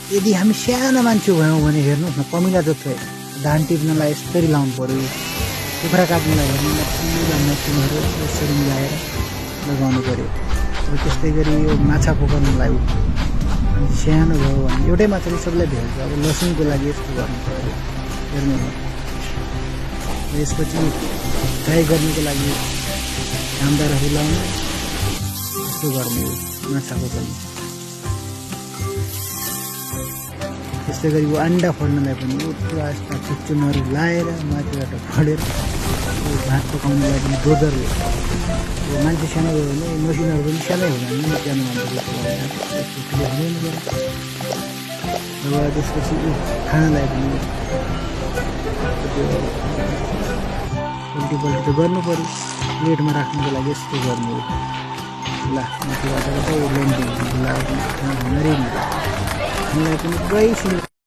यदि हामी सानो मान्छे भयौँ भने हेर्नुहोस् न कमिला जत्रै धान टिप्नलाई यसरी लाउनु पर्यो, कुखुरा काट्नलाई हेर्नु ठुला मेसिनहरू यसरी मिलाएर लगाउनु पर्यो। र त्यस्तै गरी यो माछा पकाउनलाई सानो भयो भने एउटै माछाले सबैलाई भेट्छ। अब लसुनको लागि यस्तो गर्नु पर्यो हेर्नु न। यसपछि फ्राई गर्नुको लागि कामदारहरू लाउनु, यस्तो गर्ने हो माछाको पनि। त्यस्तै गरी यो अन्डा फोड्नलाई पनि पुरा यस्ता चुच्चुनहरू लाएर माथिबाट फोडेर यो भात पकाउनु लागि डोजरले मान्छे सानो भयो भने मसिनहरू पनि सानै हुँदैन नि, सानो मान्छेले हुँदैन। अब त्यसपछि खानालाई पनि त्यो उल्टी त गर्नु पर्यो, प्लेटमा राख्नुको लागि यस्तो गर्नु हो। ल माथिबाट चाहिँ ल्यान्डिङ खानालाई पनि पुरै